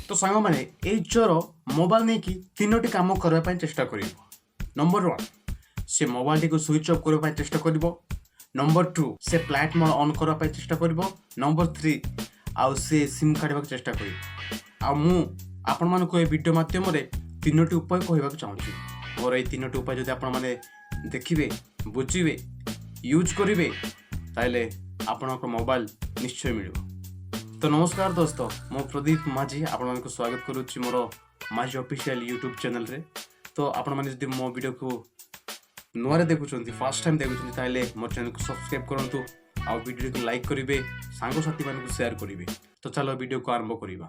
ତ ସାଙ୍ଗମାନେ, ଏଇ ଚୋର ମୋବାଇଲ ନେଇକି ତିନୋଟି କାମ କରିବା ପାଇଁ ଚେଷ୍ଟା କରିବ। ନମ୍ବର 1, ସେ ମୋବାଇଲଟିକୁ ସୁଇଚ୍ ଅଫ୍ କରିବା ପାଇଁ ଚେଷ୍ଟା କରିବ। ନମ୍ବର 2, ସେ ଫ୍ଲାଇଟ୍ ମୋଡ଼ ଅନ୍ କରିବା ପାଇଁ ଚେଷ୍ଟା କରିବ। ନମ୍ବର 3, ଆଉ ସେ ସିମ୍ କାଢ଼ିବାକୁ ଚେଷ୍ଟା କରିବ। ଆଉ ମୁଁ ଆପଣମାନଙ୍କୁ ଏ ଭିଡ଼ିଓ ମାଧ୍ୟମରେ ତିନୋଟି ଉପାୟ କହିବାକୁ ଚାହୁଁଛି। ମୋର ଏଇ ତିନୋଟି ଉପାୟ ଯଦି ଆପଣମାନେ ଦେଖିବେ, ବୁଝିବେ, ୟୁଜ୍ କରିବେ, ତାହେଲେ ଆପଣଙ୍କ ମୋବାଇଲ ନିଶ୍ଚୟ ମିଳିବ। ତ ନମସ୍କାର ଦୋସ୍ତ, ମୁଁ ପ୍ରଦୀପ ମାଝୀ ଆପଣମାନଙ୍କୁ ସ୍ୱାଗତ କରୁଛି ମୋର ମାଝୀ ଅଫିସିଆଲ ୟୁଟ୍ୟୁବ୍ ଚ୍ୟାନେଲରେ। ତ ଆପଣମାନେ ଯଦି ମୋ ଭିଡ଼ିଓକୁ ନୂଆରେ ଦେଖୁଛନ୍ତି, ଫାର୍ଷ୍ଟ ଟାଇମ୍ ଦେଖୁଛନ୍ତି, ତାହେଲେ ମୋ ଚ୍ୟାନେଲକୁ ସବସ୍କ୍ରାଇବ୍ କରନ୍ତୁ ଆଉ ଭିଡ଼ିଓକୁ ଲାଇକ୍ କରିବେ, ସାଙ୍ଗସାଥିମାନଙ୍କୁ ସେୟାର କରିବେ। ତ ଚାଲ, ଭିଡ଼ିଓକୁ ଆରମ୍ଭ କରିବା।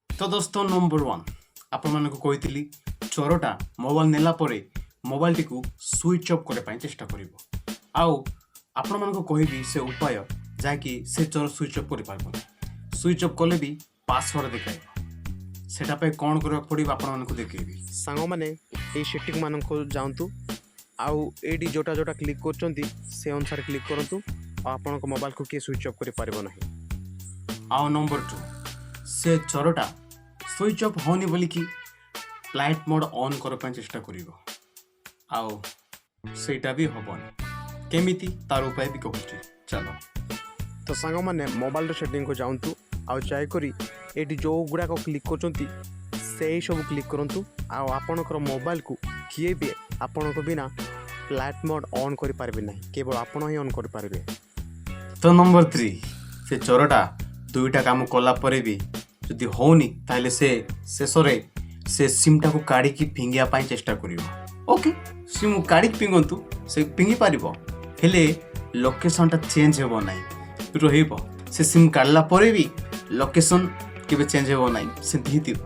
ତ ଦୋସ୍ତ, ନମ୍ବର 1, ଆପଣମାନଙ୍କୁ କହିଥିଲି ଚୋରଟା ମୋବାଇଲ ନେଲା ପରେ ମୋବାଇଲଟିକୁ ସୁଇଚ୍ ଅଫ୍ କରିବା ପାଇଁ ଚେଷ୍ଟା କରିବ। ଆଉ ଆପଣମାନଙ୍କୁ କହିବି ସେ ଉପାୟ, ଯାହାକି ସେ ଚୋର ସୁଇଚ୍ ଅଫ୍ କରିପାରିବନି। ସୁଇଚ୍ ଅଫ୍ କଲେ ବି ପାସୱାର୍ଡ଼ ଦେଖାଇବ। ସେଟା ପାଇଁ କ'ଣ କରିବାକୁ ପଡ଼ିବ, ଆପଣମାନଙ୍କୁ ଦେଖେଇବି। ସାଙ୍ଗମାନେ, ଏଇ ସେଟିଂ ମାନଙ୍କୁ ଯାଆନ୍ତୁ ଆଉ ଏଇଠି ଯେଉଁଟା ଯେଉଁଟା କ୍ଲିକ୍ କରୁଛନ୍ତି, ସେ ଅନୁସାରେ କ୍ଲିକ୍ କରନ୍ତୁ ଆଉ ଆପଣଙ୍କ ମୋବାଇଲକୁ କିଏ ସୁଇଚ୍ ଅଫ୍ କରିପାରିବ ନାହିଁ। ଆଉ ନମ୍ବର 2, ସେ ଚୋରଟା ସୁଇଚ୍ ଅଫ୍ ହେଉନି ବୋଲିକି ଫ୍ଲାଇଟ୍ ମୋଡ଼ ଅନ୍ କରିବା ପାଇଁ ଚେଷ୍ଟା କରିବ ଆଉ ସେଇଟା ବି ହେବନି। କେମିତି, ତାର ଉପାୟ ବି କହୁଛି, ଚାଲ। ତ ସାଙ୍ଗମାନେ, ମୋବାଇଲର ସେଟିଂକୁ ଯାଆନ୍ତୁ ଆଉ ଯାଇକରି ଏଇଠି ଯେଉଁ ଗୁଡ଼ାକ କ୍ଲିକ୍ କରୁଛନ୍ତି, ସେଇ ସବୁ କ୍ଲିକ୍ କରନ୍ତୁ ଆଉ ଆପଣଙ୍କର ମୋବାଇଲକୁ କିଏ ବି ଆପଣଙ୍କ ବିନା ଫ୍ଲାଇଟ୍ ମୋଡ଼ ଅନ୍ କରିପାରିବେ ନାହିଁ। କେବଳ ଆପଣ ହିଁ ଅନ୍ କରିପାରିବେ। ତ ନମ୍ବର 3, ସେ ଚୋରଟା ଦୁଇଟା କାମ କଲା ପରେ ବି ଯଦି ହଉନି, ତାହେଲେ ସେ ଶେଷରେ ସେ ସିମ୍ଟାକୁ କାଢ଼ିକି ଫିଙ୍ଗିବା ପାଇଁ ଚେଷ୍ଟା କରିବ। ଓକେ, ସିମ୍ କାଢ଼ିକି ଫିଙ୍ଗନ୍ତୁ, ସେ ଫିଙ୍ଗି ପାରିବ, ହେଲେ ଲୋକେସନ୍ଟା ଚେଞ୍ଜ ହେବ ନାହିଁ, ରହିବ। ସେ ସିମ୍ କାଢ଼ିଲା ପରେ ବି ଲୋକେସନ୍ କେବେ ଚେଞ୍ଜ ହେବ ନାହିଁ, ସେମିତି ହିଁ ଥିବ।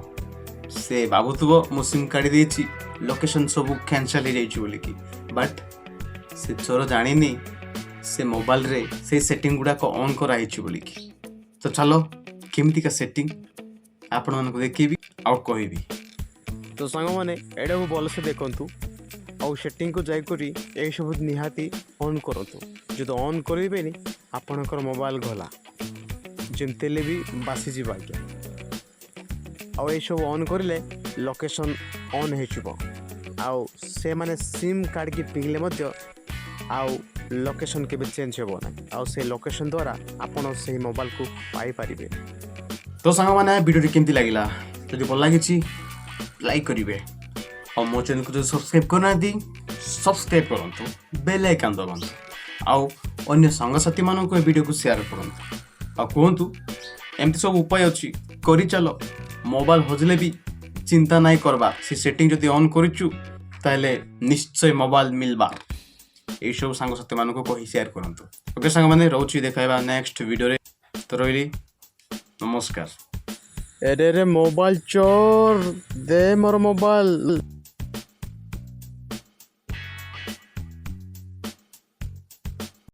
ସେ ଭାବୁଥିବ ମୁଁ ସିମ୍ କାଢ଼ି ଦେଇଛି, ଲୋକେସନ୍ ସବୁ କ୍ୟାନସଲ୍ ହେଇଯାଇଛି ବୋଲିକି। ବଟ୍ ସେ ଚୋର ଜାଣିନି ସେ ମୋବାଇଲରେ ସେଇ ସେଟିଂ ଗୁଡ଼ାକ ଅନ୍ କରାହେଇଛି ବୋଲିକି। ତ ଚାଲ, କେମିତିକା ସେଟିଂ ଆପଣମାନଙ୍କୁ ଦେଖେଇବି ଆଉ କହିବି। ତ ସାଙ୍ଗମାନେ, ଏଇଟାକୁ ଭଲସେ ଦେଖନ୍ତୁ ଆଉ ସେଟିଂକୁ ଯାଇକରି ଏଇସବୁ ନିହାତି ଅନ୍ କରନ୍ତୁ। ଯଦି ଅନ୍ କରିବେନି, ଆପଣଙ୍କର ମୋବାଇଲ ଗଲା, ଯେମିତି ହେଲେ ବି ବାସିଯିବ ଆଜ୍ଞା। ଆଉ ଏଇସବୁ ଅନ୍ କରିଲେ ଲୋକେସନ୍ ଅନ୍ ହେଇଯିବ ଆଉ ସେମାନେ ସିମ୍ କାଢ଼ିକି ଫିଙ୍ଗିଲେ ମଧ୍ୟ ଆଉ ଲୋକେସନ୍ କେବେ ଚେଞ୍ଜ ହେବ ନାହିଁ ଆଉ ସେ ଲୋକେସନ୍ ଦ୍ୱାରା ଆପଣ ସେଇ ମୋବାଇଲକୁ ପାଇପାରିବେ। ତ ସାଙ୍ଗମାନେ, ଭିଡ଼ିଓଟି କେମିତି ଲାଗିଲା? ଯଦି ଭଲ ଲାଗିଛି, ଲାଇକ୍ କରିବେ ଆଉ ମୋ ଚ୍ୟାନେଲକୁ ଯଦି ସବସ୍କ୍ରାଇବ୍ କରିନାହାନ୍ତି, ସବସ୍କ୍ରାଇବ୍ କରନ୍ତୁ, ବେଲ୍ ଆଇକନ୍ ଦବାନ୍ତୁ ଆଉ ଅନ୍ୟ ସାଙ୍ଗସାଥିମାନଙ୍କୁ ଏ ଭିଡ଼ିଓକୁ ସେୟାର କରନ୍ତୁ ଆଉ କୁହନ୍ତୁ, ଏମିତି ସବୁ ଉପାୟ ଅଛି, କରିଚାଲ। ମୋବାଇଲ ହଜିଲେ ବି ଚିନ୍ତା ନାଇଁ କରବା। ସେ ସେଟିଂ ଯଦି ଅନ୍ କରିଛୁ, ତାହେଲେ ନିଶ୍ଚୟ ମୋବାଇଲ ମିଲବା। ଏଇସବୁ ସାଙ୍ଗସାଥିମାନଙ୍କୁ କହି ସେୟାର କରନ୍ତୁ। ଓକେ ସାଙ୍ଗମାନେ, ରହୁଛି। ଦେଖାଇବା ନେକ୍ସଟ ଭିଡ଼ିଓରେ। ତ ରହିଲି, ନମସ୍କାର। ଏରେ ରେ, ମୋବାଇଲ ଚୋର, ଦେ ମୋର ମୋବାଇଲ।